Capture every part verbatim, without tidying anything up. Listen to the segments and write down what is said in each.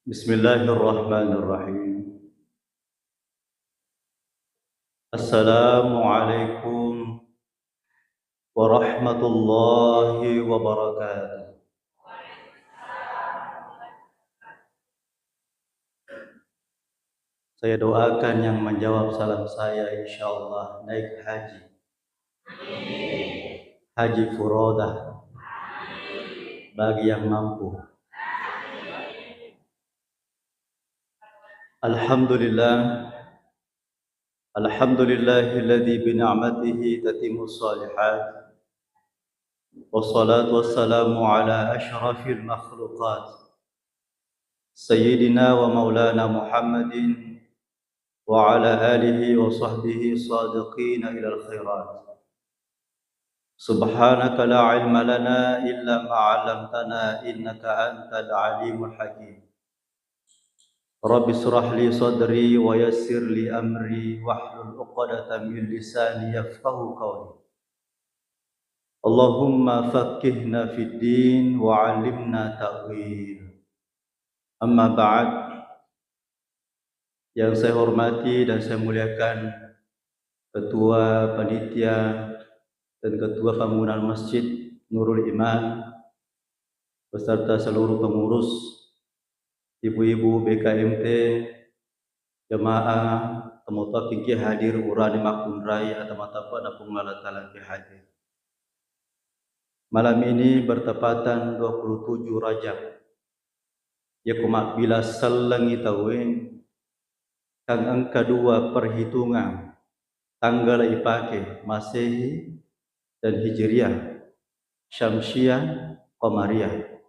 Bismillahirrahmanirrahim. Assalamualaikum warahmatullahi wabarakatuh. Saya doakan yang menjawab salam saya, insya Allah, naik haji. Haji furoda bagi yang mampu. Alhamdulillah. Alhamdulillahilladzi bi ni'matihi tatimmus shalihat. Wassalatu wassalamu ala asyrafil makhluqat, Sayyidina wa Maulana Muhammadin wa ala alihi wa sahbihi sadiqina ilal khairat. Subhanaka la ilma lana illa ma 'allamtana innaka antal alimul hakim. Rabbi israh li sadri wa yassir li amri wahlul 'uqdatam min lisani yafqahu qawli. Allahumma faqqihna fid din wa 'allimna ta'wil. Amma ba'd. Yang saya hormati dan saya muliakan Ketua Panitia dan Ketua Bangunan Masjid Nurul Iman beserta seluruh pengurus, ibu-ibu B K M T, jemaah, tomatoa engki hadir, urane makkunrai ata matappa na Puang Allah Taala engki hadir. Malam ini bertepatan dua puluh tujuh Rajab. Yako mabbila sellengi tauwe, kan engka dua perhitungan tanggala ipake, Masehi dan Hijriah, Syamsiah, Qamariyah.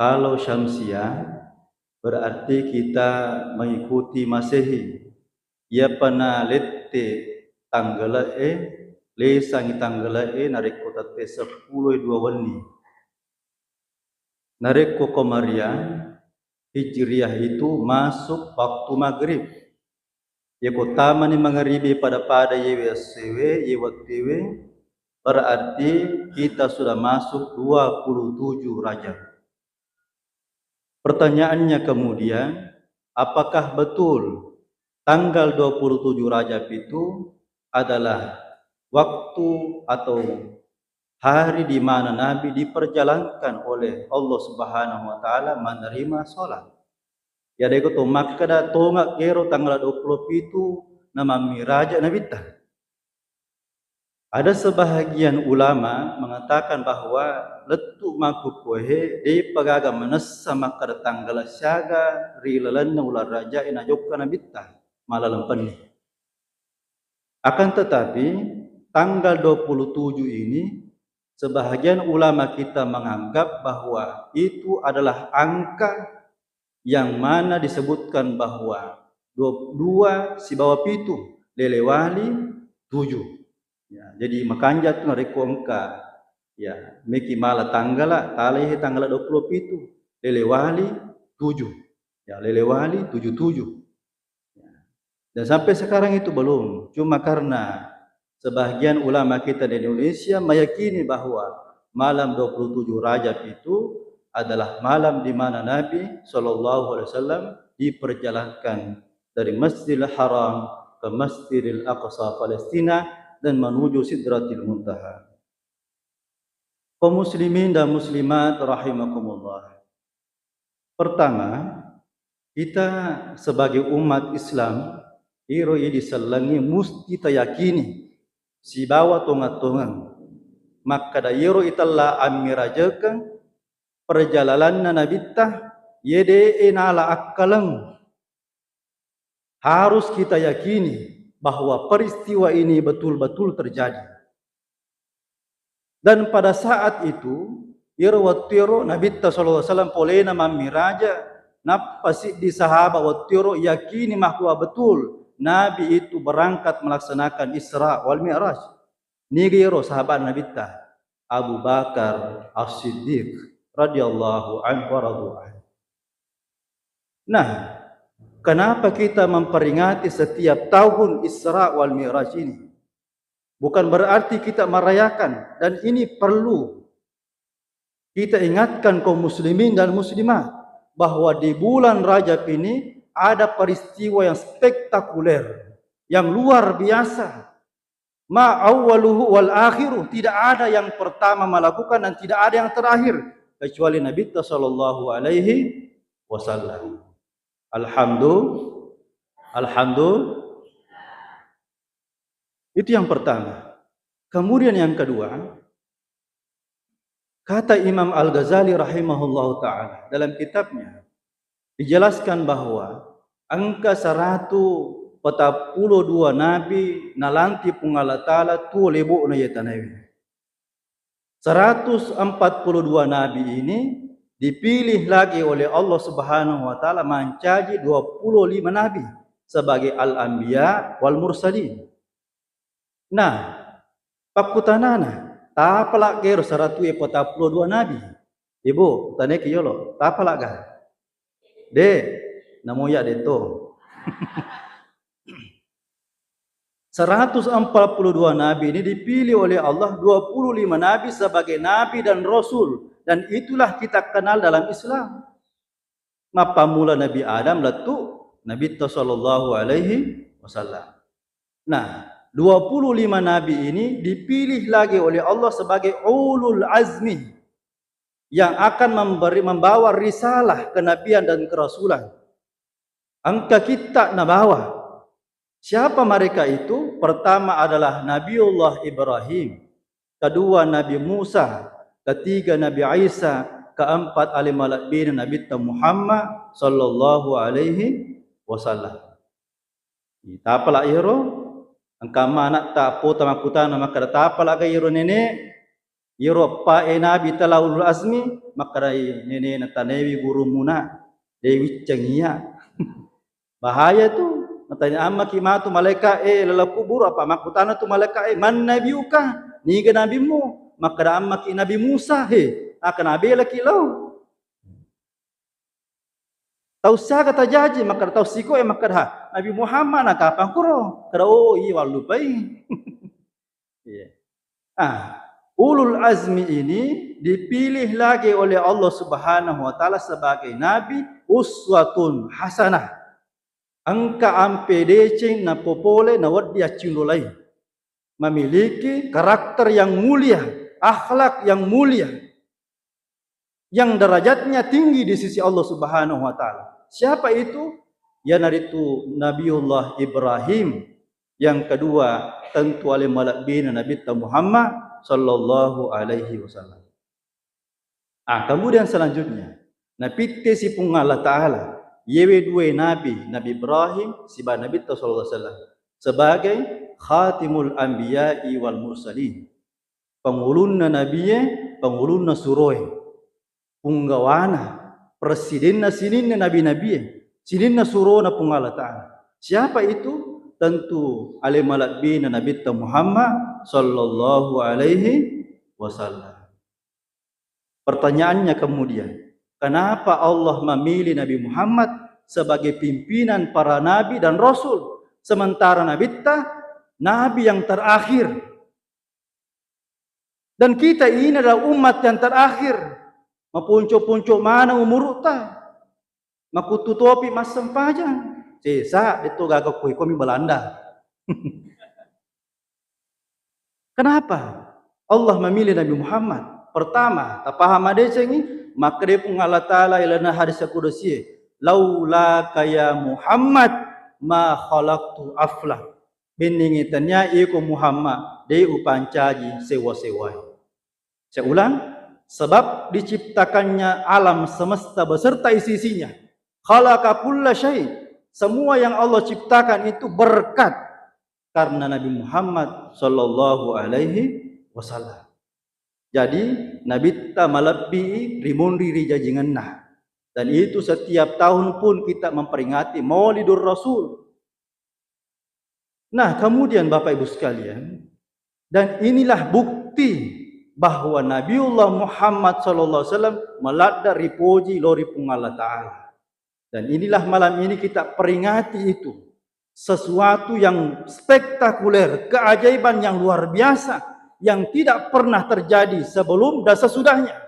Kalau Syamsiah, berarti kita mengikuti Masehi. Iyapa nalette tanggale'e, lesangi tanggale'e narekko tette seppulo dua wenni. Narekko Qamariyah, Hijriah itu masuk waktu maghrib. Yako tamani mangaribi pada-pada yewe essewe, ye wettuwe, berarti kita sudah masuk dua puluh tujuh Rajab. Pertanyaannya kemudian, apakah betul tanggal dua puluh tujuh Rajab itu adalah waktu atau hari di mana Nabi diperjalankan oleh Allah Subhanahu wa Ta'ala menerima sholat? Ya, deko to makkeda tonga kero tanggal dua puluh pitu na mammiraja Nabitta. Ada sebahagian ulama mengatakan bahwa lettu makkukkuae de'pa gaga manessa makkeda tanggala siaga ri lalenna uleng Rajae najokka Nabitta malaleng penni. Akan tetapi, tanggal dua puluh tujuh ini, sebahagian ulama kita menganggap bahwa itu adalah angka yang mana disebutkan bahwa dua, dua sibawa pitu, lelewali tujuh. Ya, jadi makanja tu narekko engka, ya, meki mala tanggala, talai he tanggala dua puluh pitu, lelewali tujuh. Ya, lelewali tujuh tujuh. Dan sampai sekarang itu belum. Cuma karena sebahagian ulama kita di Indonesia meyakini bahwa malam dua puluh tujuh Rajab itu adalah malam di mana Nabi Shallallahu Alaihi Wasallam diperjalankan dari Masjidil Haram ke Masjidil Aqsa Palestina dan menuju Sidratil Muntaha. Kaum muslimin dan muslimat rahimakumullah. Pertama, kita sebagai umat Islam, iro idi sellengnge musti tayakini sibawa tongeng-tongeng makkeda iyaro itella ammirajekeng perjalalanna Nabitta, ye de'e nala akkaleng. Harus kita yakini bahwa peristiwa ini betul-betul terjadi. Dan pada saat itu, iyaro wettuero Nabitta sallallahu alaihi wasallam polena mammiraja, nappa siddi sahaba wettuero yakini makkua betul Nabi itu berangkat melaksanakan Isra wal Mi'raj. Niga iyaro sahabat Nabitta? Abu Bakar As-Siddiq radhiyallahu anhu wa radu anhu. Nah, kenapa kita memperingati setiap tahun Isra wal Mi'raj ini? Bukan berarti kita merayakan, dan ini perlu kita ingatkan kaum muslimin dan muslimat. bahwa di bulan Rajab ini ada peristiwa yang spektakuler, yang luar biasa. Ma awwaluhu wal akhiru, tidak ada yang pertama melakukan dan tidak ada yang terakhir kecuali Nabi sallallahu alaihi wasallam. Alhamdulillah. Alhamdulillah. Itu yang pertama. Kemudian yang kedua, kata Imam Al-Ghazali rahimahullahu ta'ala dalam kitabnya, dijelaskan bahwa engka saratu patappulo dua nabi nalanti Puang Allah Ta'ala tuo lebo'na iye tanaewe. Seratus empat puluh dua nabi ini dipilih lagi oleh Allah Subhanahu wa Ta'ala mancaji dua puluh lima nabi sebagai al-anbiya wal mursalin. Nah, pakkutanana, tapalagga ero saratue patappulo dua nabi? Ibu, taneki yolo, tapalagga? De, namoya deto. Seratus empat puluh dua nabi ini dipilih oleh Allah, dua puluh lima nabi sebagai nabi dan rasul. Dan itulah kita kenal dalam Islam. Mappammula Nabi Adam lettu Nabitta sallallahu alaihi wasallam. Nah, dua puluh lima nabi ini dipilih lagi oleh Allah sebagai ulul azmi yang akan memberi, membawa risalah kenabian dan kerasulan. Engka kitta nabawa. Siapa mereka itu? Pertama adalah Nabiullah Ibrahim, kedua Nabi Musa, ketiga Nabi Isa, keempat ale malebbina Nabitta Muhammad sallallahu alaihi wasallam. Tapala iyaro, engka amma anatta appota makkutana makkeda, tapala ga iyaro nene, iyaro eppa e nabi tala ulul azmi, makkedai nenena, tanewi gurumuna, de wicceng iya. Bahaya tu. Natanya ammaki matu malaika e laleng kuburu, apa makkutana tu malaika e, "Man nabiyuka?" Niga nabimmu? Makkeda ammaki Nabi Musa. He, aka nabelaki lao. Tau siaga tajaji? Makkeda tau siko e, makkeda, "Ha, Nabi Muhammad." Na kapang kuro? Kada, oh iya, wallupai. Iya. Ah, ulul azmi ini dipilih lagi oleh Allah Subhanahu wa Ta'ala sebagai nabi uswatun hasanah. Engka ampe deceng napopole nawedding accinrolai. Memiliki karakter yang mulia, akhlak yang mulia, yang derajatnya tinggi di sisi Allah Subhanahu wa Ta'ala. Siapa itu? Iyanaritu Nabiullah Ibrahim. Yang kedua, tentu ale malebbina Nabitta Muhammad sallallahu alaihi wasallam. Ah, kemudian selanjutnya, napittesi Puang Allah Ta'ala yewe dua nabi, Nabi Ibrahim siba Nabitta sallallahu alaihi wasallam, sebagai khatimul anbiya'i wal mursalin, pangulunna nabie, pangulunna suroe, punggawana, presidenna sininna nabi-nabie, sininna surona Puang Allah Ta'ala. Siapa itu? Tentu ale malebbina Nabitta Muhammad sallallahu alaihi wasallam. Pertanyaannya kemudian, kenapa Allah memilih Nabi Muhammad sebagai pimpinan para nabi dan rasul, sementara Nabitta nabi yang terakhir? Dan kita ini adalah umat yang terakhir. Mapunco-punco mana umurutta? Makuttu topi massempajang. Sesa, itu gaga koi komi Belanda. Kenapa Allah memilih Nabi Muhammad? Pertama, tapaham madecengi, makkeda Puang Allah Ta'ala ilalenna hadis kudusie, "Laulaka ya Muhammad ma khalaqtu aflah." Bennengngi tania iko Muhammad, de upancaji sewa-sewae. Saya ulang, sebab diciptakannya alam semesta beserta isi-isinya. Khalaqa kulla syai. Semua yang Allah ciptakan itu berkat karena Nabi Muhammad sallallahu alaihi wasallam. Jadi, Nabitta malebbi rimunri rijajingenna. Dan itu setiap tahun pun kita memperingati Maulidur Rasul. Nah, kemudian Bapak Ibu sekalian, dan inilah bukti bahwa Nabiullah Muhammad sallallahu alaihi wasallam maladda ripoji lao ri Puang Allah Ta'ala. Dan inilah malam ini kita peringati itu. Sesuatu yang spektakuler, keajaiban yang luar biasa, yang tidak pernah terjadi sebelum dan sesudahnya.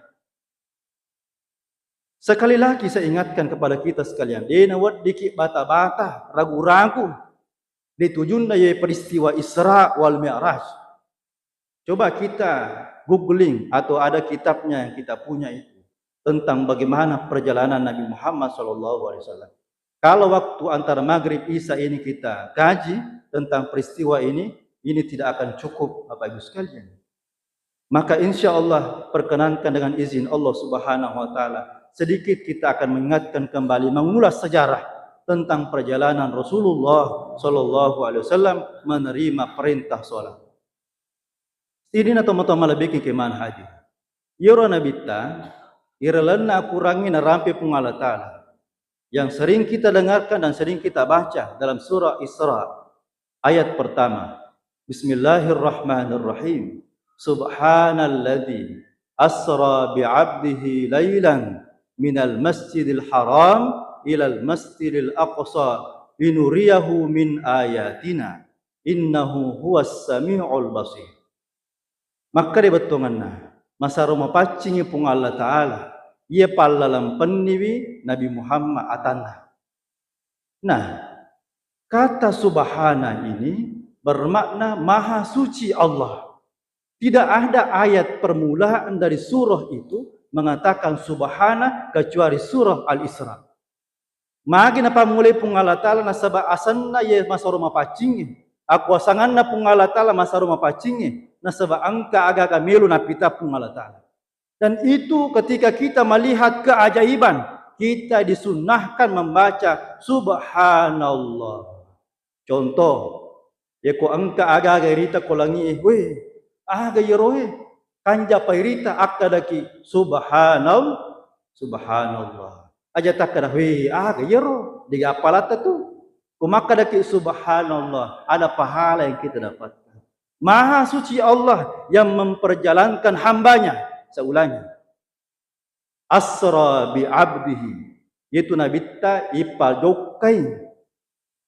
Sekali lagi saya ingatkan kepada kita sekalian, de' naweddiki bata-bata, ragu-ragu di tujunna ye peristiwa Isra wal Mi'raj. Coba kita googling atau ada kitabnya yang kita punya itu tentang bagaimana perjalanan Nabi Muhammad sallallahu alaihi wasallam. Kalau waktu antara maghrib isya ini kita kaji tentang peristiwa ini, ini tidak akan cukup, Bapak Ibu sekalian. Maka insya Allah, perkenankan dengan izin Allah Subhanahu wa Ta'ala, sedikit kita akan mengingatkan kembali, mengulas sejarah tentang perjalanan Rasulullah sallallahu alaihi wasallam menerima perintah sholat. Ini na tomatoa malebbi'ki keman haji. Iyaro Nabitta, iralenna akurangi narampe Puang Allah Ta'ala, yang sering kita dengarkan dan sering kita baca dalam surah Isra, ayat pertama. Bismillahirrahmanirrahim. Subhanalladzi asra bi'abdihi lailan minal masjidil haram ilal masjidil aqsa linuriyahu min ayatina innahu huwas sami'ul basir. Makkeda bettuangenna, masaro mapaccingi Puang Allah Ta'ala, iya pallalempenniwi Nabi Muhammad atanna. Nah, kata subhana ini bermakna maha suci Allah. Tidak ada ayat permulaan dari surah itu mengatakan subhana kecuali surah Al-Isra. Magi napammulai Puang Allah Ta'ala nasaba asenna iye masaro mapaccingnge. Akuasanganna Puang Allah Ta'ala masaro mapaccingnge. Nasaba engka aga-aga melo napita Puang Allah Ta'ala. Dan itu ketika kita melihat keajaiban, kita disunnahkan membaca subhanallah. Contoh, yako engka aga-aga irita ko langi'e, weh, aga iyaro e? Kanjapa irita akkadaki subhanal-, subhanallah. Aja takkada, weh, aga iyaro? Dega appalatta tu. Ko makkadaki subhanallah, ada pahala yang kita dapatkan. Maha suci Allah yang memperjalankan hambanya. Saya ulangi. Asra bi abdihi, yaitu Nabitta ipajokkai,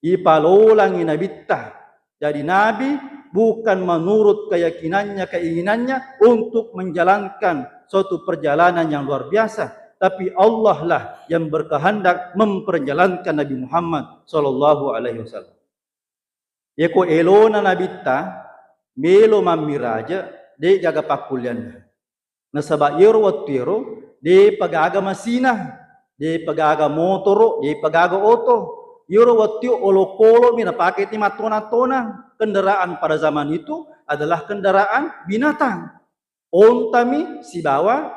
ipalolangi Nabitta. Jadi Nabi bukan menurut keyakinannya, keinginannya untuk menjalankan suatu perjalanan yang luar biasa, tapi Allah lah yang berkehendak memperjalankan Nabi Muhammad sallallahu alaihi wasallam. Yako elona Nabitta melo mammiraja, de gaga pakkullianna. Nasaba iyaro wettu iyaro, depa gaga masina, depa gaga motoro, depa gaga oto. Iyaro wettu olokolomi napake ti mattona-tona. Kendaraan pada zaman itu adalah kendaraan binatang. Ontami sibawa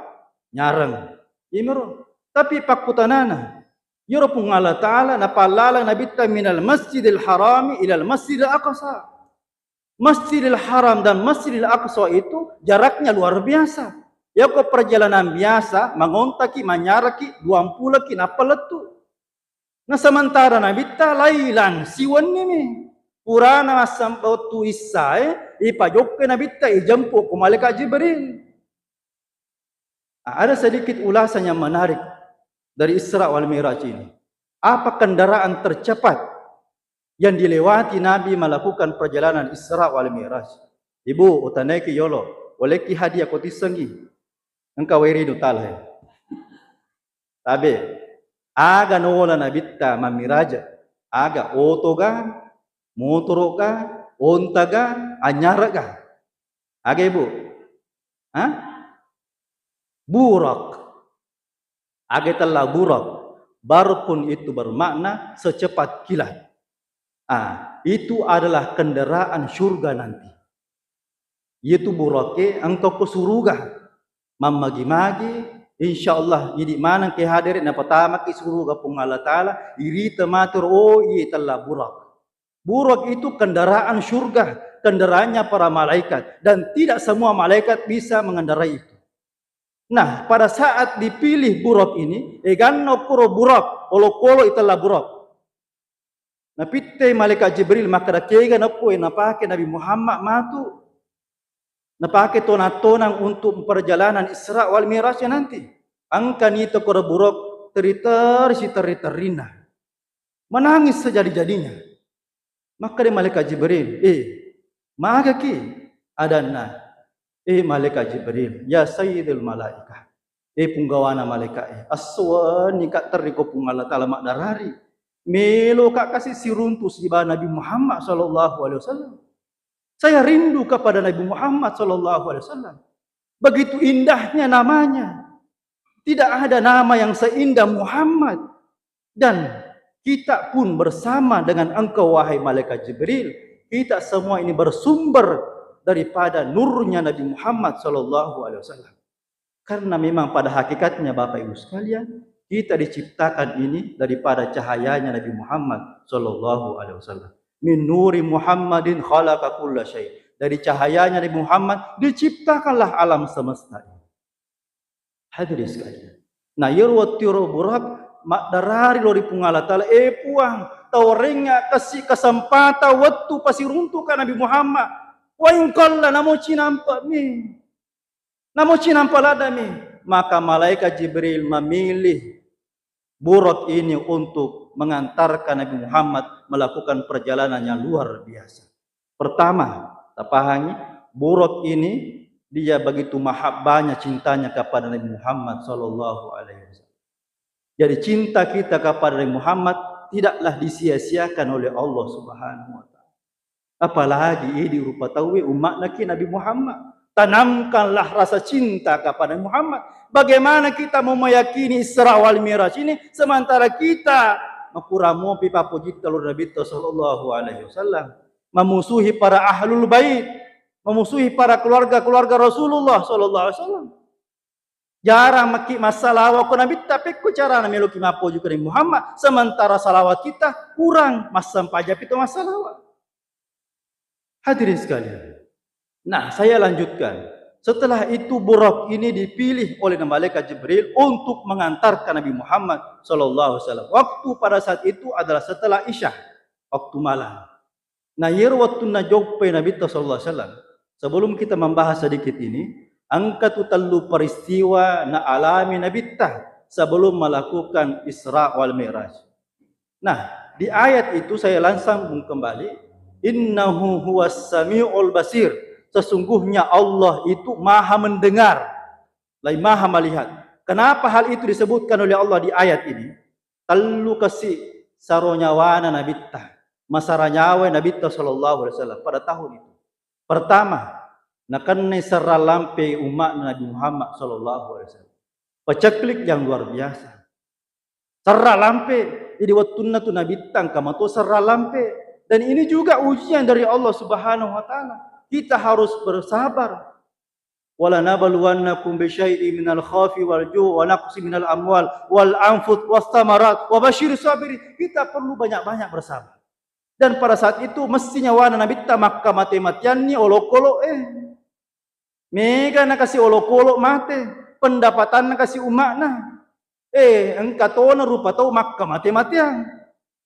nyareng. Imiro. Tapi pakkutanana, iyaro Puang Allah Ta'ala napallalang Nabitta minal Masjidil Harami ilal Masjidil Aqsa. Masjidil Haram dan Masjidil Aqsa itu jaraknya luar biasa. Yako perjalanan biasa, mangontaki, manyaraki, duampuloki nappa lettu. Na sementara Nabitta lailan, siwennimi. Purana massam-, wettu issae, ipajokkai Nabitta, ijempu ko malaikat Jibril. Ah, ada sedikit ulasan yang menarik dari Isra wal Mi'raj ini. Apa kendaraan tercepat yang dilewati Nabi melakukan perjalanan Isra wal Mi'raj? Ibu, utanaiki yolo, oleki hadiah ko tissengi. Engka wae ri nutala, he. Tabe, aga naola Nabitta mammiraja? Aga oto ga, motoro ga, onta ga, anyara ga? Aga, Ibu? Hah? Burak. Aga itella burak? Barqun itu bermakna secepat kilat. Ah, itu adalah kendaraan surga nanti. Iyatu burake engka ko suruga. Mammagi-magi, insyaallah idi maneng ke hadere napatamaki suruga Puang Allah Ta'ala, irita matur, oh, iye itella burak. Burak itu kendaraan surga, kendaraannya para malaikat, dan tidak semua malaikat bisa mengendarai itu. Nah, pada saat dipilih burak ini, eganna kuro burak, olokolo itella burak. Napitte malaikat Jibril, makkeda, kega nappo napake Nabi Muhammad matu, napake tonang-tonang untuk perjalanan Isra wal Mi'raj nanti. Engkani to kuro burak teri-teri siterri-terrinna. Menangis sejadi-jadinya. Makkeda malaikat Jibril, eh, magaki? Adanna, eh, malaikat Jibril, ya sayyidul malaikah, Eh, punggawana malaika'e, esso wenni ka terri ko Puang Allah Ta'ala maddarari. Melo ka kasi siruntu siba Nabi Muhammad sallallahu alaihi wasallam. Saya rindu kepada Nabi Muhammad sallallahu alaihi wasallam. Begitu indahnya namanya. Tidak ada nama yang seindah Muhammad. Dan kita pun bersama dengan engkau, wahai malaikat Jibril, kita semua ini bersumber daripada nurnya Nabi Muhammad sallallahu alaihi wasallam. Karena memang pada hakikatnya, Bapak Ibu sekalian, kita diciptakan ini daripada cahayanya Nabi Muhammad sallallahu alaihi wasallam. Min nuri Muhammadin khalaqa kulla syai. Dari cahayanya Nabi Muhammad diciptakanlah alam semesta ini. Hadirin sekalian. Nah, iyaro wettu ro Burak maddarari lao ri Puang Allah Ta'ala, "Eh Puang, taorengnga kasi kesempatan wettu pasiruntuka Nabi Muhammad. Wa in qalla, namo cinampa mi. Namo cinampa ladda mi." Maka malaikat Jibril memilih Burak ini untuk mengantarkan Nabi Muhammad melakukan perjalanan yang luar biasa. Pertama, tapahangi, Burak ini dia begitu mahabbahnya, cintanya kepada Nabi Muhammad sallallahu alaihi wasallam. Jadi cinta kita kepada Nabi Muhammad tidaklah disia-siakan oleh Allah Subhanahu wa Ta'ala. Apalagi idi rupa tauwe umma'na ki Nabi Muhammad. Tanamkanlah rasa cinta kepada Muhammad. Bagaimana kita mau meyakini Isra wal Mi'raj ini sementara kita makurang mopi pappojitta lao ri Nabitta sallallahu alaihi wasallam, memusuhi para ahlul bait, memusuhi para keluarga-keluarga Rasulullah sallallahu alaihi wasallam. Jarang maki massalawa ko Nabitta, pekko carana meloki mappoji ko Nabi Muhammad, sementara salawat kita kurang, massempajang pi to massalawa. Hadirin sekalian. Nah, saya lanjutkan. Setelah itu Burak ini dipilih oleh malaikat Jibril untuk mengantarkan Nabi Muhammad sallallahu alaihi wasallam. Waktu pada saat itu adalah setelah Isya, waktu malam. Nah, iyaro wettunna joppai Nabitta sallallahu alaihi wasallam, sebelum kita membahas sedikit ini, engka tu tellu peristiwa naalami Nabitta sebelum melakukan Isra wal Mi'raj. Nah, di ayat itu saya langsung kembali, "Innahu huwas sami'ul basir." Sesungguhnya Allah itu Maha Mendengar, lai Maha Melihat. Kenapa hal itu disebutkan oleh Allah di ayat ini? Tellu kasi saro nyawana Nabitta, masara nyawa Nabitta sallallahu alaihi wasallam pada tahun itu. Pertama, nakennai serra lampe umma'na Nabi Muhammad sallallahu alaihi wasallam. Paceklik yang luar biasa. Serra lampe, jadi wettunna tu Nabitta engka mato serra lampe. Dan ini juga ujian dari Allah Subhanahu wa Ta'ala. Kita harus bersabar. "Wala nabluwannakum bi syai'in minal khaufi wal ju'i wa naqsin minal amwal wal anfus was samarat wa basyiris sabirin." Kita perlu banyak-banyak bersabar. Dan pada saat itu mesti nyawana Nabitta makka mate-mateanni olokolo, eh. Mega nakasi olokolo mate, pendapatanna kasi umma'na. Eh, engka tona rupa tau makka mate-mateang.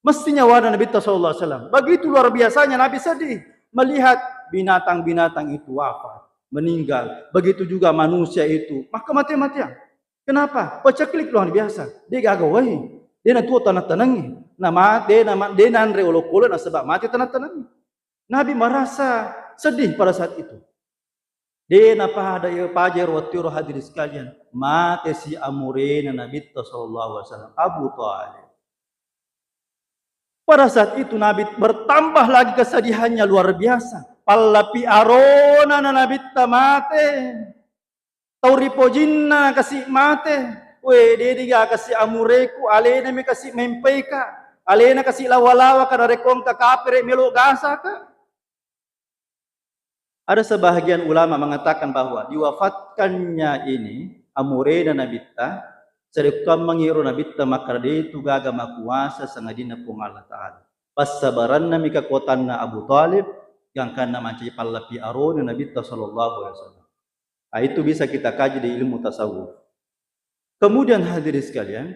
Mesti nyawana Nabitta sallallahu alaihi wasallam. Begitu luar biasanya Nabi sedih melihat binatang-binatang itu wafat, meninggal. Begitu juga manusia itu makka mate-mateang. Kenapa? Paceklik luar biasa. De gaga wai. De natuo tanah-tanangi. Na mate, na ma-, de nanre olokolo nasaba mate tanah-tanangi. Nabi merasa sedih pada saat itu. De napada iya paja ro wettu ro, hadirin sekalian, mate si amurena Nabitta sallallahu alaihi wasallam, Abu Thalib. Pada saat itu Nabi bertambah lagi kesedihannya luar biasa. Pallapi arona na Nabitta mate. Tau ripojinna kasi mate. We, de diga kasi amureku, alena mi kasi mempeika. Alena kasi lawa-lawaka narekko engka kapere melo gasaka. Ada sebahagian ulama mengatakan bahwa diwafatkannya ini amurena Nabitta, sarekkuammengngi ro Nabitta makkeda, "De tu gaga makuasa sangadinna Puang Allah Ta'ala." Passabaranna mi kekuatanna Abu Thalib, gangkanna mancaji pallapi arona Nabitta sallallahu alaihi wasallam. Ah, itu bisa kita kaji di ilmu tasawuf. Kemudian hadirin sekalian,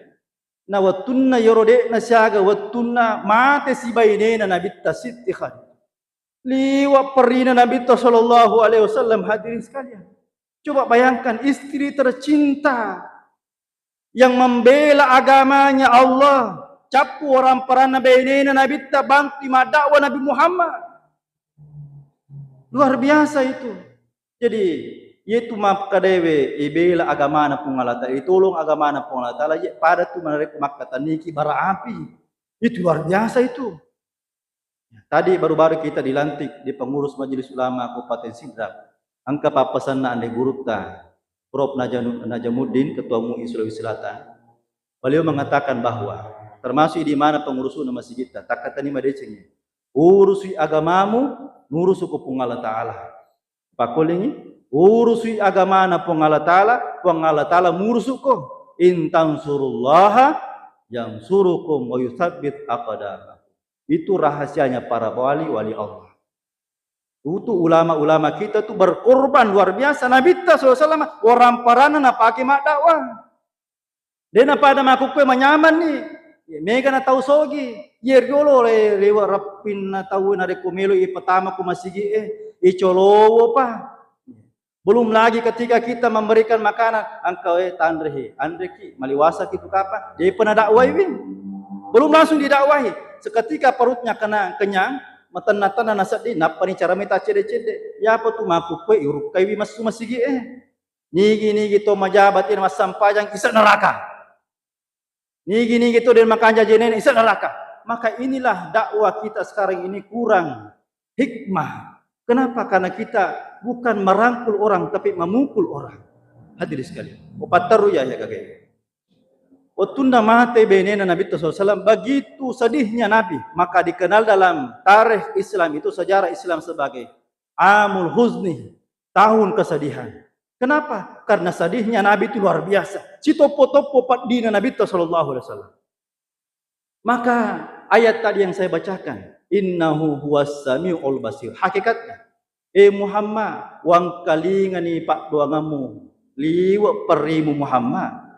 na wettunna yero de'na siaga wettunna mate sibainena Nabitta Sitti Khadijah. Liwa' perrina Nabitta sallallahu alaihi wasallam, hadirin sekalian. Coba bayangkan istri tercinta yang membela agamanya Allah, cappu waramparanna bainena Nabitta, bantu maddakwah Nabi Muhammad. Luar biasa itu. Jadi, Iyetu makkedaewe ibela agamana Puang Allah Ta'ala, itolong agamana Puang Allah Ta'ala, iye pada tu narekko makkatenniki bara api. Itu luar biasa itu. Tadi baru-baru kita dilantik di pengurus Majelis Ulama Kabupaten Sidrap. Engka pappasenna ande gurutta, Prof Najanu-, Najamuddin, Ketua MUI Sulawesi Selatan. Beliau mengatakan bahwa termasuk di mana pengurusuna masigitta, takkatani madecengi. Urusi agamamu, nurusuko Puang Allah Ta'ala. Pakkolingi, urusi agamana Puang Allah Ta'ala, Puang Allah Ta'ala murusuko. In tansurullaha yansurukum wa yutsabbit aqdamakum. Itu rahasianya para wali-wali Allah. Itu ulama-ulama kita tuh berkorban luar biasa. Nabitta sallallahu alaihi wasallam waramparanna napake maddakwah. De' napada makkukkue manyamanni. Mega na tau sogi. Ye riolo le-, lewa' rappinna tau narekko melo ipatama ko masigi e, icolowo pa. Belum lagi ketika kita memberikan makanan, engka we tanre he, anreki, maliwasaki tu kapang, de'pa nadakwaiwi. Belum langsung didakwahi. Seketika perutnya kena kenyang, matenna-tenna nasedding, nappani caramita cedde-cedde. Yapa tu makkukkue irukkaiwi massu masigi e. Nigi-nigi to majabat ini massampajang isa neraka. Nigi-nigi to de' makanja jenene isa neraka. Maka inilah dakwah kita sekarang ini kurang hikmah. Kenapa? Karena kita bukan merangkul orang, tapi memukul orang. Hadirin sekalian, upatteru ya, ya gagai. Wettunna mate benena Nabi sallallahu alaihi wasallam, begitu sedihnya Nabi, maka dikenal dalam tarikh Islam itu, sejarah Islam sebagai Amul Huzni, tahun kesedihan. Kenapa? Karena sedihnya Nabi itu luar biasa. Sitoppo-toppo peddina Nabi sallallahu alaihi wasallam. Maka ayat tadi yang saya bacakan, "Innahu huwas samiul basir." Hakikatnya, eh Muhammad, wangkalingani paddoangammu, liwe' perrimu Muhammad.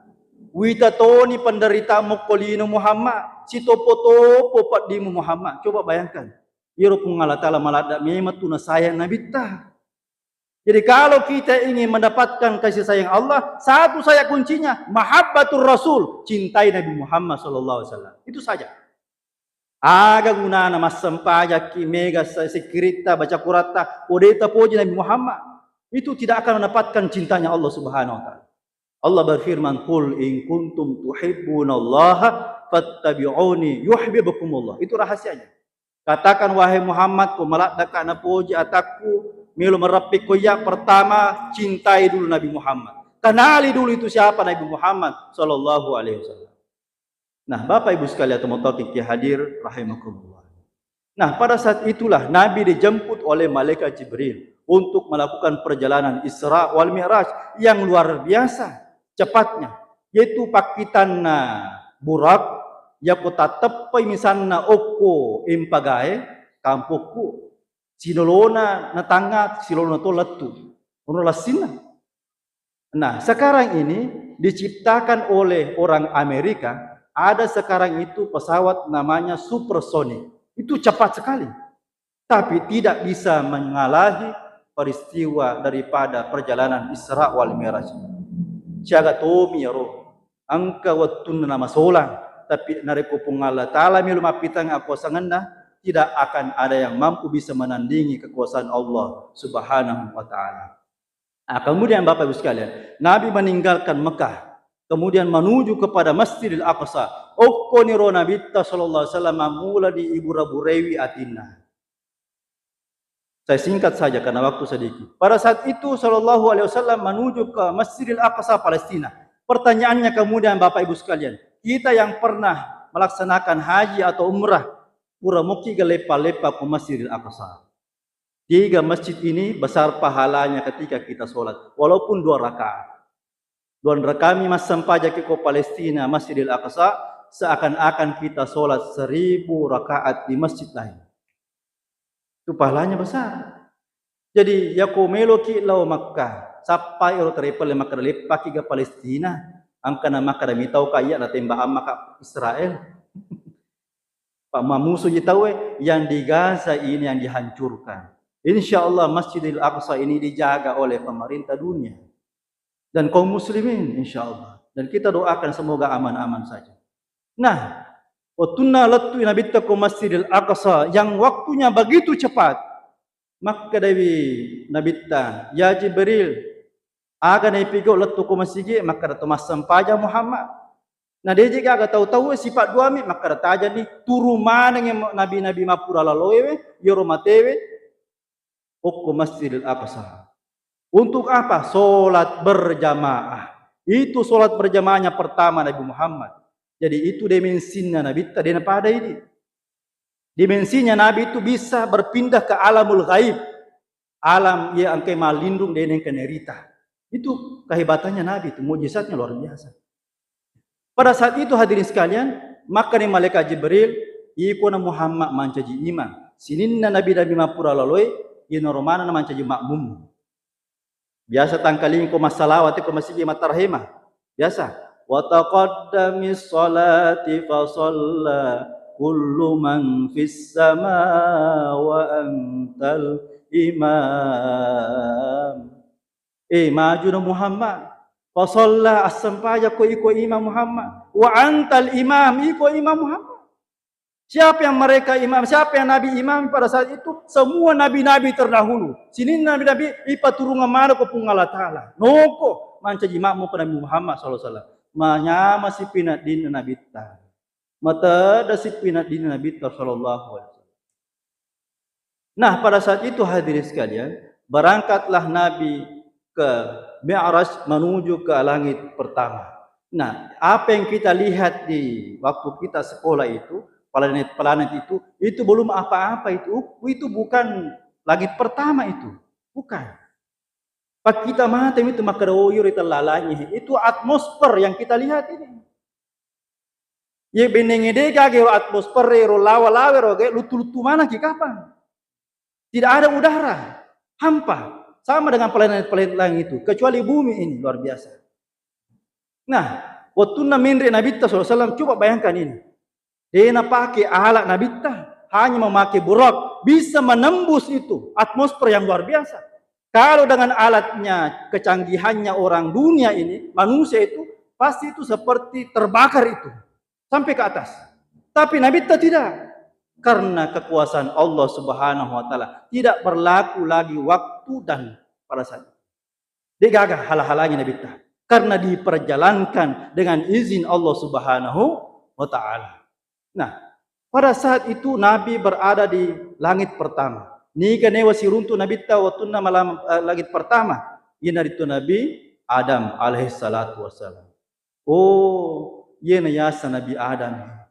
Wita toni penderitamu ko lino Muhammad, sitoppo-toppo peddimu Muhammad. Coba bayangkan, iyaro Puang Allah Ta'ala maladda memang tu nasayang Nabitta. Jadi kalau kita ingin mendapatkan kasih sayang Allah, satu saja kuncinya, mahabbatur Rasul, cintai Nabi Muhammad sallallahu alaihi wasallam. Itu saja. Aga gunana massempajakki, mega sa-, sikkiritta, baca Quratta, ko de' tapoji Nabi Muhammad, itu tidak akan mendapatkan cintanya Allah Subhanahu wa Ta'ala. Allah berfirman, "Qul in kuntum tuhibbunallaha fattabi'uni yuhibbukumullah." Itu rahasianya. Katakan, wahai Muhammad, ko maladdaka napoji atakku, melo mareppi ko iya, pertama, cintai dulu Nabi Muhammad. Kenali dulu itu siapa Nabi Muhammad sallallahu alaihi wasallam. Nah, Bapak Ibu sekalian, teman-teman yang hadir rahimakumullah. Nah, pada saat itulah Nabi dijemput oleh malaikat Jibril untuk melakukan perjalanan Isra wal Mi'raj yang luar biasa cepatnya, yaitu pakkitanna Burak, yako tatteppai misalna okko empagae, kampokku, sinolona natangnga, sinolona to lettu. Ono lassinna. Nah, sekarang ini diciptakan oleh orang Amerika, ada sekarang itu pesawat namanya supersonic. Itu cepat sekali. Tapi tidak bisa mengalahi peristiwa daripada perjalanan Isra wal Mi'raj. Siaga tomi iyaro. Engka wettunna namasolang, tapi narekko Puang Allah Ta'ala melo mappitang akuasangenna, tidak akan ada yang mampu bisa menandingi kekuasaan Allah Subhanahu wa Ta'ala. Nah, kemudian Bapak Ibu sekalian, Nabi meninggalkan Mekah, kemudian menuju kepada Masjidil Aqsa. Okkoniro Nabitta sallallahu alaihi wasallam mammula di ibura-buraiwi atinna. Saya singkat saja karena waktu sedikit. Pada saat itu sallallahu alaihi wasallam menuju ke Masjidil Aqsa Palestina. Pertanyaannya kemudian Bapak Ibu sekalian, kita yang pernah melaksanakan haji atau umrah, pura mokki ga leppa-leppa ko Masjidil Aqsa. Tiga masjid ini besar pahalanya ketika kita sholat, walaupun dua rakaat. Duanrakami massempajaki ko Palestina, Masjidil Aqsa, seakan-akan kita sholat seribu rakaat di masjid lain. Itu pahalanya besar. Jadi, yako meloki lao Makkah, sappai ero travel Makkah, leppaki ga Palestina, angkana Makkah da mitau ka iya natembak amma ka Israel. Pak mamusuji tauwe, yang di Gaza ini yang dihancurkan. Insya Allah Masjidil Aqsa ini dijaga oleh pemerintah dunia dan kaum muslimin, insya Allah. Dan kita doakan semoga aman-aman saja. Nah, wettunna lettu Nabitta ko Masjidil Aqsa yang waktunya begitu cepat, makkedai Nabitta, "Ya Jibril, Aga naipigau lettu ko masigi, makkeda to massempajang Muhammad. Na deje gaga tau-tau sipa duami, makkeda tajani turu maneng nabi-nabi mappura laloe we, yoro matewe, okko Masjidil Aqsa. Untuk apa? Sholat berjamaah. Itu sholat berjamaahnya pertama Nabi Muhammad. Jadi itu dimensinya Nabitta, dena pada ini. Dimensinya Nabi itu bisa berpindah ke alamul ghaib. Alam iya engkai malindung, dena engka nerita. Itu kehebatannya Nabi itu, mujizatnya luar biasa. Pada saat itu, hadirin sekalian, makkani malaikat Jibril, iko na Muhammad mancaji imam. Sininna nabi-nabi mappura laloe, iyana romana na mancaji makmum. Biasa tangkalingi ko massalawat ko masigi mattarhema. Biasa. Wa taqaddamis salati fa shalla kullu man fis sama wa antal imam. Eh, maju na Muhammad. Fa shalla, assempajang ko iko imam Muhammad. Wa antal imam, iko imam Muhammad. Siapa yang mereka imam? Siapa yang Nabi imam pada saat itu? Semua nabi-nabi terdahulu. Sininna nabi-nabi ipaturungang maneng ko Puang Allah Ta'ala. Noko mancaji makmum ko Nabi Muhammad sallallahu alaihi wasallam. Manyameng si pinaddinna Nabitta. Matedda si pinaddinna Nabitta sallallahu alaihi wasallam. Nah, pada saat itu, hadirin sekalian, berangkatlah Nabi ke Mi'raj, menuju ke langit pertama. Nah, apa yang kita lihat di waktu kita sekolah itu, planet-planet itu, itu belum apa-apa itu, itu bukan langit pertama itu, bukan. Pakkita mata itu makkeda, oh, iyaro ri tellalangi, itu atmosfer yang kita lihat ini. Ye bennengnge de gaga ero atmosfer, ero lawa-lawa ero, ge luttu-luttu manaki kapang. Tidak ada udara, hampa. Sama dengan planet-planet lain itu, kecuali bumi ini luar biasa. Nah, wettunna menre Nabitta sallallahu alaihi wasallam, coba bayangkan ini. De napake alat Nabitta, hanya memakai buraq, bisa menembus itu atmosfer yang luar biasa. Kalau dengan alatnya, kecanggihannya orang dunia ini, manusia itu, pasti itu seperti terbakar itu. Sampai ke atas. Tapi Nabitta tidak. Karena kekuasaan Allah Subhanahu wa Ta'ala, tidak berlaku lagi waktu dan pada saat itu. De gaga hala-halanya Nabitta. Karena diperjalankan dengan izin Allah Subhanahu wa Ta'ala. Nah, pada saat itu Nabi berada di langit pertama. Niga newa siruntu Nabitta wettunna malam, eh, langit pertama? Iyanaritu Nabi Adam alaihi salatu wassalam. Oh, iyena yaseng Nabi Adam.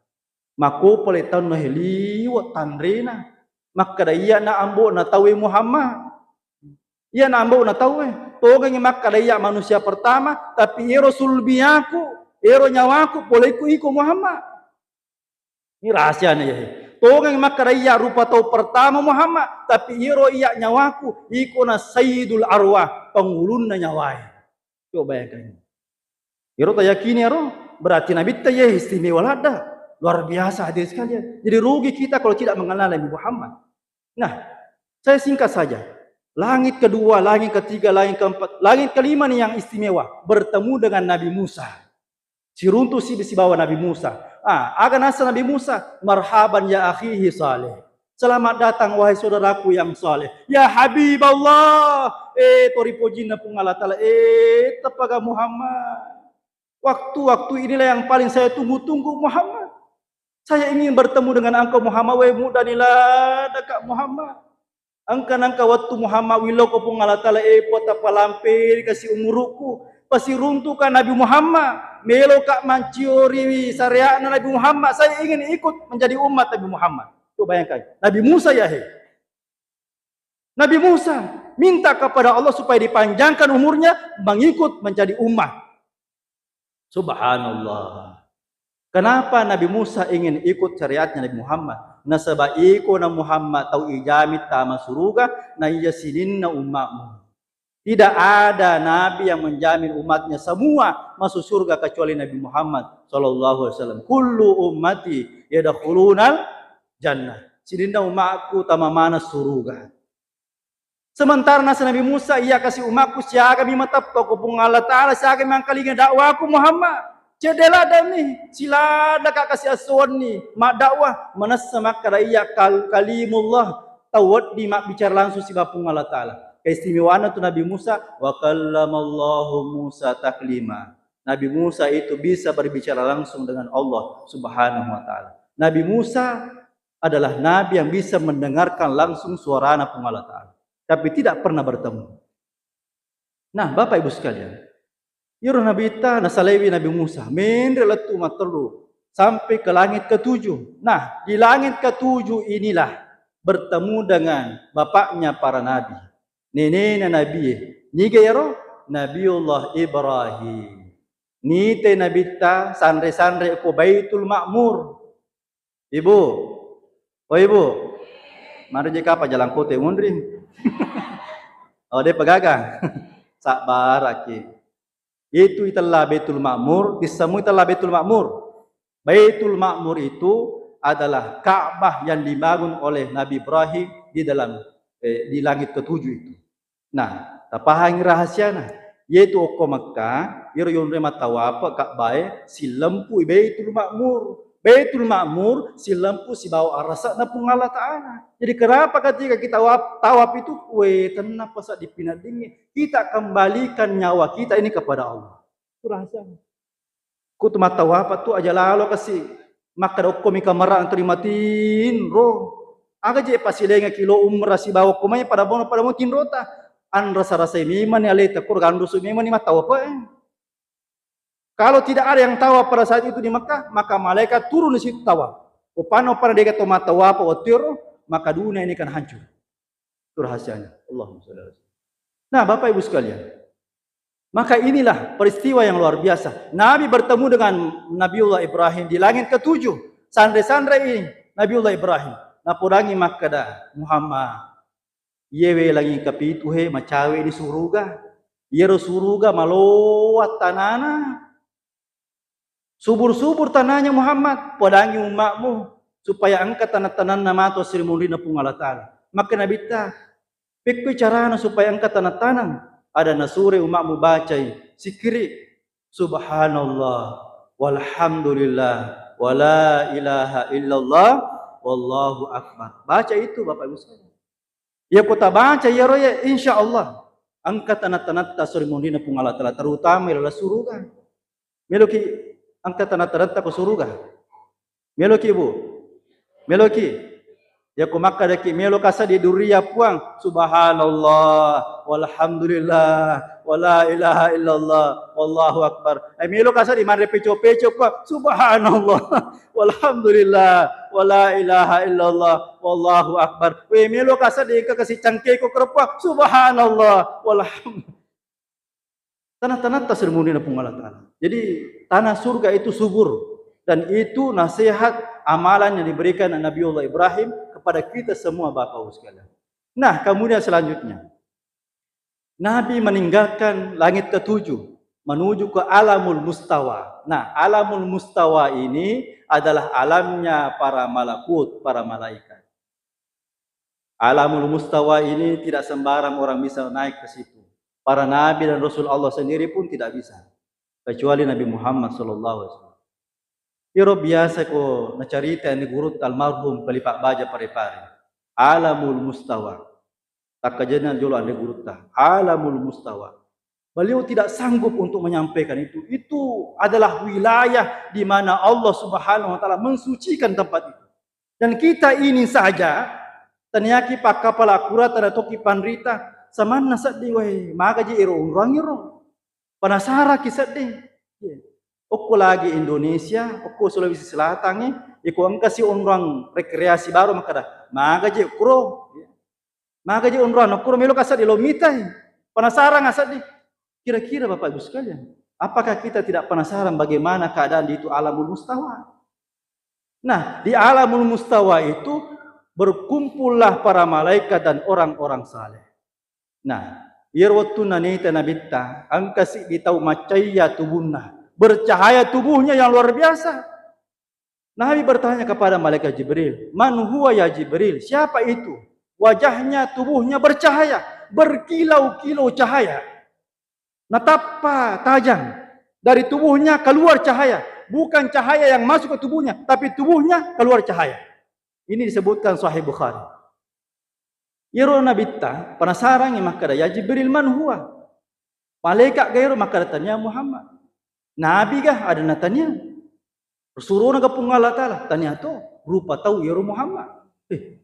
Makko pole taunna he liwe' tanrena. Makkeda, iyana ambo'na tauwe Muhammad. Iyana ambo'na tauwe. Tongengngi makkeda iya manusia pertama, tapi iyaro sulbiyaku, iyaro nyawaku, polekku iko Muhammad. Ini rahasiana iyahe. Tongengngi makkeda iya rupa tau pertama Muhammad, tapi iyaro iya nyawaku, ikona sayyidul arwah, pangulunna nyawae. Coba bayangkan. Iyaro tayakini iyaro, berarti Nabitta iyae istimewa ladde. Luar biasa, hadirin sekalian. Jadi rugi kita kalau tidak mengenal Nabi Muhammad. Nah, saya singkat saja. Langit kedua, langit ketiga, langit keempat, langit kelima nih yang istimewa, bertemu dengan Nabi Musa. Siruntu si, sibawa Nabi Musa. Ah, aga nasa Nabi Musa? Marhaban ya akhihi Saleh. Selamat datang wahai saudaraku yang saleh. Ya Habiballah, eh, toripojinna Puang Allah Ta'ala, eh, tepaga Muhammad. Waktu-waktu inilah yang paling saya tunggu-tunggu, Muhammad. Saya ingin bertemu dengan engkau, Muhammad. Weh, muda nila dekat Muhammad. Engka nangka wettu Muhammad willau ko Puang Allah Ta'ala, eh, Puang, tapalampe kasi umurukku. Pasiruntuka Nabi Muhammad, meloka manciori syariatna Nabi Muhammad. Saya ingin ikut menjadi umat Nabi Muhammad. Coba bayangkan, Nabi Musa iyahe. Nabi Musa minta kepada Allah supaya dipanjangkan umurnya mengikut menjadi umat. Subhanallah. Kenapa Nabi Musa ingin ikut syariatnya Nabi Muhammad? Nasaba iko na Muhammad tau ijami tama suruga, na iya sininna ummatmu. Tidak ada nabi yang menjamin umatnya semua masuk surga kecuali Nabi Muhammad sallallahu alaihi wasallam. Kullu ummati yadkhulunal jannah. Sininna umatku tama mana suruga. Sementara nasa Nabi Musa, iya kasi umakku, siagami mateppa ko Puang Allah Ta'ala, siagami mangkalinga dakwaku Muhammad. Cedde ladani, siladaka kasi assoanni maddakwa, manessa makkada iya kal-, kalimullah, tau wedding mabbicara langsung siba Puang Allah Ta'ala. Keistimewaanna tu Nabi Musa, "Wa kallamallahu Musa taklima." Nabi Musa itu bisa berbicara langsung dengan Allah Subhanahu wa Ta'ala. Nabi Musa adalah nabi yang bisa mendengarkan langsung suarana Puang Allah Ta'ala, tapi tidak pernah bertemu. Nah, Bapak Ibu sekalian, iyaro Nabitta nasalaiwi Nabi Musa, menre lettu mattellu sampai ke langit ketujuh. Nah, di langit ketujuh inilah bertemu dengan bapaknya para nabi, nenena Nabi. Niga iyaro? Nabiullah Ibrahim. Nite Nabitta sanre-sanre ko Baitul Ma'mur. Ibu, oh Ibu, mari je kapa jalan kote munri. Oh, de pegaga. Sabbaraki. Itu itella Baitul Ma'mur, disemu itella Baitul Ma'mur. Baitul Ma'mur itu adalah Ka'bah yang dibangun oleh Nabi Ibrahim di dalam, eh, di langit ketujuh itu. Nah, tapahangi rahasiana. Yaitu okko Mekka, iyaro yonroi mattawapa Ka'bae, sillempu i Baitul Ma'mur. Baitul Ma'mur sillempu sibawa arasakna Puang Allah Ta'ala. Jadi kenapa ketika kita tawaf, tawaf itu, we, tenang, pasal dipinadingi. Kita kembalikan nyawa kita ini kepada Allah. Itu rahasianya. Kutu mattawapa tu aja lalo kasi makkada okko mi kamera antu rimatinro. Aga je pasilengaki lo umrah sibawa okko mai pada bono, pada bono tinrota. Anrasa-rasai memang ni aleta, kur gandusu memang ni mattawapa, eh. Kalau tidak ada yang tawaf pada saat itu di Mekah, maka malaikat turun di situ tawaf. Upana-upana dega to mattawapa watiro, maka dunia ini akan hancur. Itu rahasianya. Allahumma sholli ala sayyidina. Nah, Bapak Ibu sekalian, maka inilah peristiwa yang luar biasa. Nabi bertemu dengan Nabiullah Ibrahim di langit ketujuh. Sanre-sanre ini Nabiullah Ibrahim. Napodangi makkada, Muhammad, iyewe langit kepitu he macawe di suruga. Iyaro suruga malowa tanana. Subur-subur tanahnya Muhammad, podangi umma'mu supaya engka tanang-tananna matu assirimunrinna Puang Allah Ta'ala. Maka Nabitta, pekkoi carana supaya engka tanang-tanang? Ada nasure umma'mu bacai sikkiri, Subhanallah, walhamdulillah, wala ilaha illallah, wallahu akbar. Baca itu, Bapak Ibu sekalian. Iya ko tabaca iyaro ye, insya Allah engka tanang-tanangta assirimunrinna Puang Allah Ta'ala, terutama ri laleng suruga. Meloki engka tanang-tanangta ko suruga? Meloki, Bu? Meloki? Iya ko makkadaki melo kasaddi durria Puang, subhanallah, walhamdulillah, wala ilaha illallah, wallahu akbar. Eh, melo kasaddi manre peco-peco Puang, subhanallah. Walhamdulillah, wala ilaha illallah, wallahu akbar. We, melo kasaddi engka kasi cangkeko kerepa, subhanallah, walham-, tanang-tanangta assirimunrinna Puang Allah Ta'ala. Jadi, tanah surga itu subur. Dan itu nasihat amalan yang diberikan Nabiullah Ibrahim kepada kita semua, Bapak Ibu sekalian. Nah, kemudian selanjutnya, Nabi meninggalkan langit ketujuh menuju ke alamul mustawa. Nah, alamul mustawa ini adalah alamnya para malakut, para malaikat. Alamul mustawa ini tidak sembarang orang bisa naik ke situ. Para nabi dan rasul Allah sendiri pun tidak bisa, kecuali Nabi Muhammad sallallahu alaihi wasallam. Iro biasa ko nacarita ni gurutta almarhum Khalifah Baja Pare-Pare. Alamul mustawa. Takkajenna jolo anre gurutta, alamul mustawa. Beliau tidak sanggup untuk menyampaikan itu. Itu adalah wilayah di mana Allah Subhanahu wa Ta'ala mensucikan tempat itu. Dan kita ini saja, taniaki pakkapala kurata, taniaki panrita, samanna sedding, weh, magaji ero onroang ero. Panasaraki sedding. Iya. Okko lagi Indonesia, okko Sulawesi Selatan, eh, iko engkasi onroang rekreasi baru makkada, magaji kuro. Iya. Magaji onroang, kuro melo kasaddi lo mitai. Panasarang asaddi. Kira-kira Bapak Ibu sekalian, apakah kita tidak penasaran bagaimana keadaan di itu alamul mustawa? Nah, di alamul mustawa itu berkumpullah para malaikat dan orang-orang saleh. Nah, iyaro wettunna naita Nabitta, engka siddi tau maccahaya tubunna, bercahaya tubuhnya yang luar biasa. Nabi bertanya kepada malaikat Jibril, "Man huwa ya Jibril? Siapa itu? Wajahnya, tubuhnya bercahaya, berkilau-kilau cahaya." Natappa tajang. Dari tubuhnya keluar cahaya. Bukan cahaya yang masuk ke tubuhnya, tapi tubuhnya keluar cahaya. Ini disebutkan Sahih Bukhari. Iyaro Nabitta penasarangngi makkeda, "Ya Jibril, man huwa?" Malaika ga ero makkeda, "Tania Muhammad." Nabi ga? Adanna, "Tania." Surona ga Puang Allah Ta'ala, "Tania to, rupa tau iyaro Muhammad." Eh,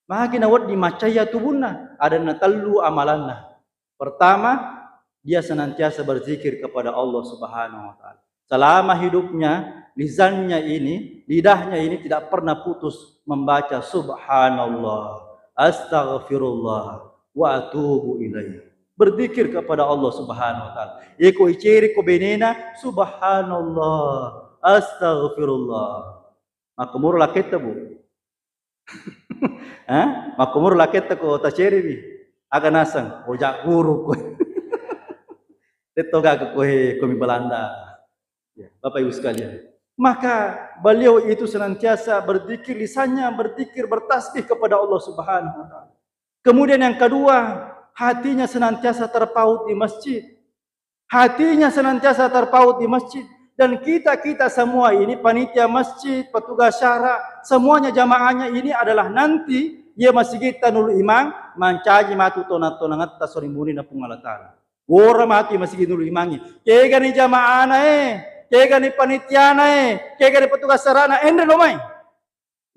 magi nawedding maccaya tubunna? Adanna, "Tellu amalanna. Pertama, dia senantiasa berzikir kepada Allah Subhanahu wa Ta'ala. Selama hidupnya, lisannya ini, lidahnya ini tidak pernah putus membaca subhanallah, astaghfirullah, wa atubu ilaih." Berzikir kepada Allah Subhanahu wa Ta'ala. Yeko iceri ko benena, subhanallah, astaghfirullah. Makkumuro laketta, Bu? Hah? Makkumuro laketta ko taceriwi? Aga naseng, ojak guru ko. Tetto gaga koe, komi Belanda. Ya, Bapak Ibu sekalian. Maka beliau itu senantiasa berzikir, lisannya berzikir, bertasbih kepada Allah Subhanahu wa Ta'ala. Kemudian yang kedua, hatinya senantiasa terpaut di masjid. Hatinya senantiasa terpaut di masjid. Dan kita-kita semua ini, panitia masjid, petugas syara, semuanya jamaahnya ini adalah nanti iya masigitta Nurul Imang mancaji matu tona-, tonangetta sori murina Puang Allah Ta'ala. Wora matu iya masigi Nurul Imangnge. Kegani jamaahna e, kegani panitiana e, kegani petugas syarana, enre lo mai.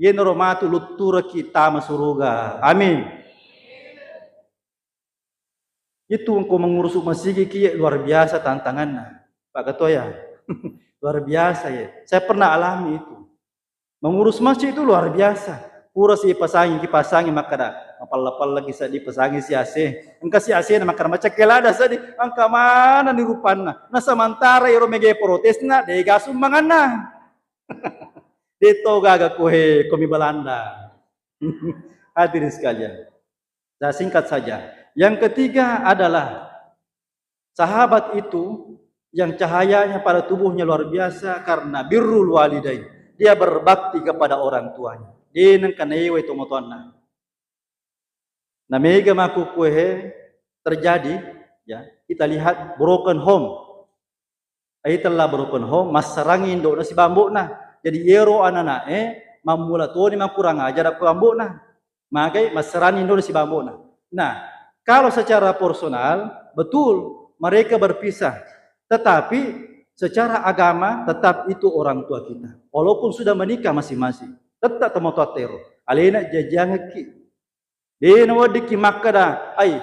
Yenaro matu lutturaki tama suruga. Amin. Itu engko mengurus masigi ki, luar biasa tantanganna. Pak Ketua ya. Luar biasa ya. Saya pernah alami itu. Mengurus masjid itu luar biasa. Pura si pasangi, kipasangi makkada, mapalla-palla ki seddi, pasangi si A C. Engka si A C na makkada, macakkelada seddi, engka mana ni rupanna. Nah, sementara iro mega protesna, dega sumbanganna. Deto gaga koe, komi Belanda. Hadirin sekalian. Saya singkat saja. Yang ketiga adalah sahabat itu yang cahayanya pada tubuhnya luar biasa karena birrul walidain. Dia berbakti kepada orang tuanya. De nengka naewai tomatoanna. Na mega makkukkue terjadi, ya, kita lihat broken home. Aitella broken home, massarangi indo'na sibawa ambo'na. Jadi, iyero anana'e mammula toni makurang ajar ko ambo'na. Magai massarangi indo'na sibawa ambo'na. Nah, kalau secara personal, betul, mereka berpisah. Tetapi, secara agama, tetap itu orang tua kita. Walaupun sudah menikah masing-masing, tetap tomatoatta ero. Alena jajiangekki. De naweddikki makkeda, "Ai,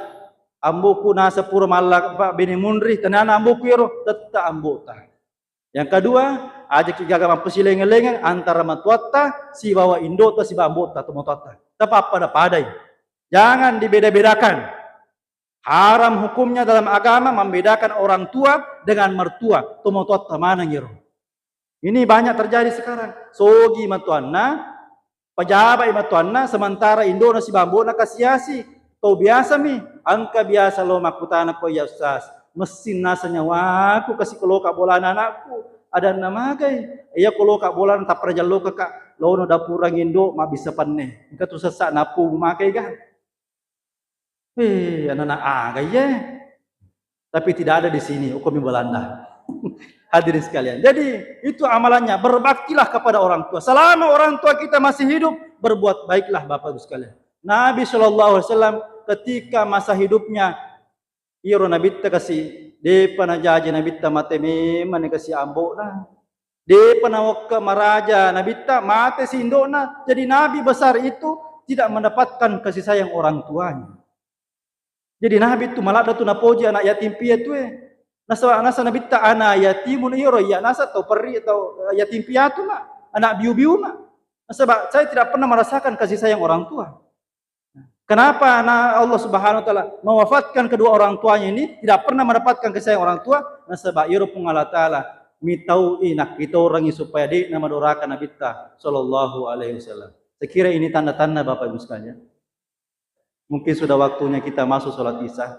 amboku nasa pura malla-, pa-, bene munri, tenana amboku ero," tetta ambo'ta. Yang kedua, ajaki gaga mappasilengeng-lengeng antara matuatta sibawa indo'ta sibawa ambo'ta, tomatoatta. Tapappada-padai. Jangan dibeda-bedakan. Haram hukumnya dalam agama membedakan orang tua dengan mertua, tomatoatta maneng ero. Ini banyak terjadi sekarang. Sogi matuanna, pejabat i matuanna, sementara indo'na sibawa ambo'na kasiasi. Tau biasa mi, engka biasa lo makkutana ko, "Ya Ustaz, messin nasa nyawaku kasi ko loka bolana anakku." Adanna, "Magai?" "Iya ko loka bolana tappa najalloka, Kak. Lono dapurang indo mabbissa penne. Engka tu sessa nappu makai ga." Eh, anak-anak aga iye. Tapi tidak ada di sini, hukum Belanda. Hadirin sekalian. Jadi, itu amalannya, berbaktilah kepada orang tua. Selama orang tua kita masih hidup, berbuat baiklah Bapak Ibu sekalian. Nabi Shallallahu Alaihi Wasallam ketika masa hidupnya, iyaro Nabitta kasi, depa najaji Nabitta mate memang kasi ambo'na. Depa nawekka maraja Nabitta, mate si indo'na. Jadi Nabi besar itu tidak mendapatkan kasih sayang orang tuanya. Jadi Nabi tu maladda tu napoji anak yatim piatu e. Nasaba nasa Nabitta, "Ana yatimun," iyaro iya nasa tau perri atau, eh, yatim piatu ma, anak biu-biu ma. Nasaba saya tidak pernah merasakan kasih sayang orang tua. Kenapa na-, Allah Subhanahu wa Ta'ala mewafatkan kedua orang tuanya ini, tidak pernah mendapatkan kasih sayang orang tua? Nasaba iyaro Puang Allah Ta'ala mitau'i, nakkitorangi supaya de'na madoraka Nabitta Shallallahu Alaihi Wasallam. Saya kira ini tanda-tanda, Bapak Ibu sekalian. Mungkin sudah waktunya kita masuk sholat Isya.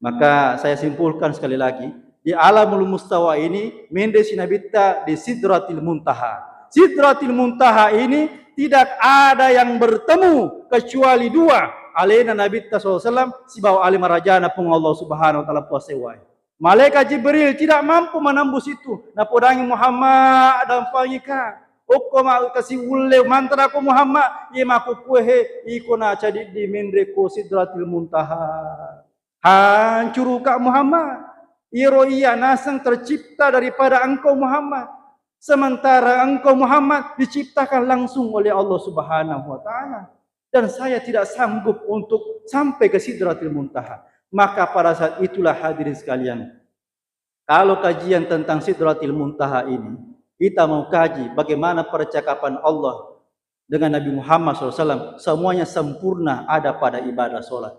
Maka saya simpulkan sekali lagi, di alamul mustawa ini, menre si Nabitta di Sidratil Muntaha. Sidratil Muntaha ini tidak ada yang bertemu kecuali dua, alena Nabitta sallallahu alaihi wasallam sibawa ale marajana Puang Allah Subhanahu wa Ta'ala puassewai. Malaikat Jibril tidak mampu menembus itu. Napodangi, "Muhammad, dampengika." Okko ma kasi ulle mantarako Muhammad, iye makkukkue he, iko na cadiddi menre ko Sidratil Muntaha. Hancuruka Muhammad. Iyaro iya naseng tercipta daripada engkau Muhammad. Sementara engkau Muhammad diciptakan langsung oleh Allah Subhanahu wa Ta'ala. Dan saya tidak sanggup untuk sampai ke Sidratil Muntaha. Maka pada saat itulah, hadirin sekalian, kalau kajian tentang Sidratil Muntaha ini, kita mau kaji bagaimana percakapan Allah dengan Nabi Muhammad sallallahu alaihi wasallam, semuanya sempurna ada pada ibadah sholat.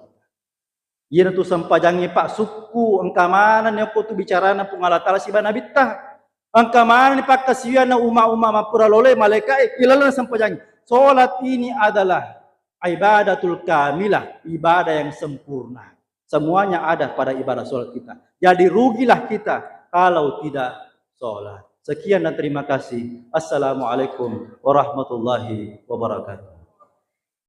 Iyanatu sempajangnge, Pak, sukku, engka manenni okko tu bicarana Puang Allah Ta'ala siba Nabitta. Engka manenni pakkasiwianna umma-umma mappura loloi malaika'e ilalenna sempajangnge. Sholat ini adalah ibadatul kamilah, ibadah yang sempurna. Semuanya ada pada ibadah sholat kita. Jadi rugilah kita kalau tidak sholat. Sekian dan terima kasih. Assalamualaikum warahmatullahi wabarakatuh.